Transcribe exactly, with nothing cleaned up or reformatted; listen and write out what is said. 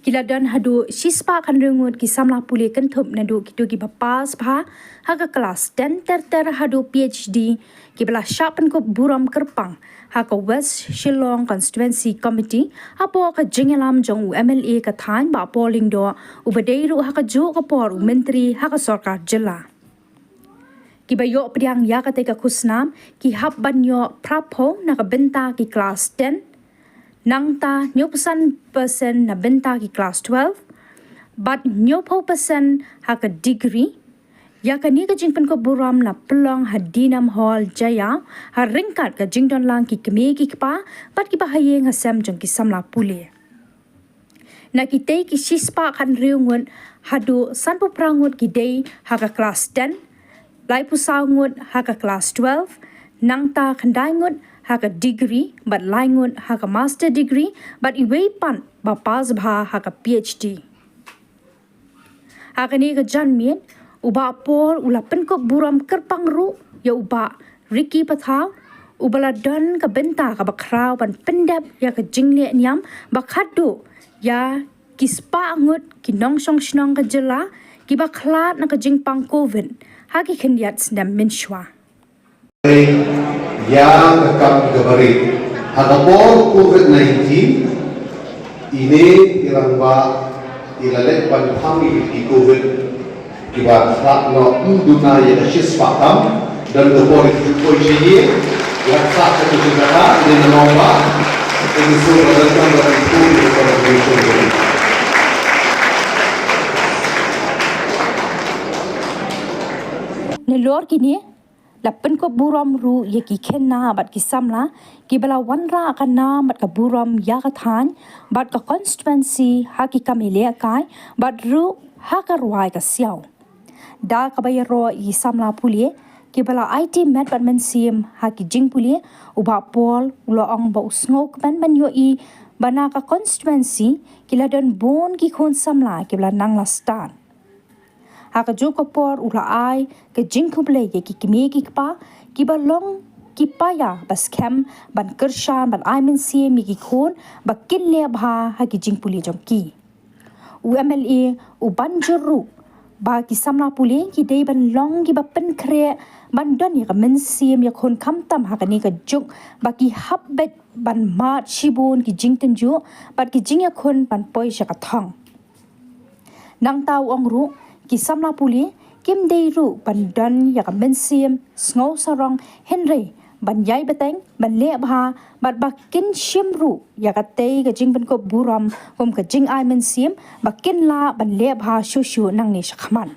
Ki la don haduh shispah khathynriew ngut ki samla pule kynthup naduh kito kiba pass bha ha ka klas ten ter ter haduh P H D, kiba la shah pynkup burom kyrpang ha ka West Shillong Constituency Committee hapoh ka jingïalam jong u M L A ka thaiñ Bah Paul Lyngdoh, uba dei ruh ha kajuh ka por u Myntri ha ka Sorkar Jylla. Kiba ïoh pdiang ïa katei ka khusnam ki hap ban ïoh phra phew na ka bynta ki klas ten, nangta hynñiew phew san percent na bynta ki klas twelve, bad hynñiew phew percent ha ka degree. Ïa kane ka jingpynkup burom la pynlong ha Dinam Hall, Jaiaw, ha ryngkat ka jingdon lang ki kmie ki kpa bad kiba ha ïing ha sem jong ki samla pule. Na kitei ki shispah khathynriew ngut, haduh sanphew phra ngut ki dei ha ka klas ten, laiphew saw ngut ha ka klas twelve, nangta khyndai ngut ha ka degree, bad lai ngut ha ka master degree, bad iwei pat ba pass bha ha ka P H D. Ha kane ka janmiet, u Bah Paul u la pynkup burom kyrpang ruh ïa u Bah Ricky Pathaw, uba la don ka bynta kaba khraw ban pyndep ïa ka jingleh niam ba khadduh ïa ki spah ngut ki nongshong shnong ka jylla kiba khlad na ka jingpang Covid ha ki khyndiat snem mynshuwa. Ïa ka kam kaba rit ha ka por Covid nineteen, ine i rangbah i la leh ban phang ïa ki Covid kiba khlad noh, ym duna ïa ka shispah tam. Don ka por i kyrpoi sha ïing, la sah ka kyrpoi sha ka, ine na long ba ine shu la don kam ba i kyrpoi ïa ka contribution. Nalor kine, la pynkup burom ruh ïa ki khynnah bad ki samla kiba la wanrah ka nam bad ka burom ïa ka thaiñ bad ka constituency ha ki kam ïalehkai bad ruh ha ka rwai ka siaw. Da kaba ïaroh ïa ki samla pule kiba la aiti met bad mynsiem ha ki jingpule, u Bah Paul u la ong ba u sngewkmen ban ïohi ba na ka constituency ki la don bun ki khun samla kiba la nang la stad. Ha kajuh ka por u la ai ka jingkhublei ïa ki kmie ki kpa kiba long ki paia ba skhem ban kyrshan ban ai mynsiem ïa ki khun ba kin leh bha ha ki jingpule jong ki. U M L A u ban jur ruh ba ki samla pule ki dei ban long kiba pynkhreh ban don ïa ka mynsiem ïakhun khamtam ha kane ka juk ba ki hap beit ban mad shibun ki jingtynjuh bad ki jingïakhun ban poi sha ka thong. Nangta u ong ruh, ki samla pule kim dei ruh ban don ïa ka mynsiem sngewsarong, hynrei ban ïai bteng, ban leh bha, bad ba kin shim ruh ïa katei ka jingpynkup burom kum ka jingai mynsiem ba kin lah ban leh bha shuh shuh nangne shakhmat.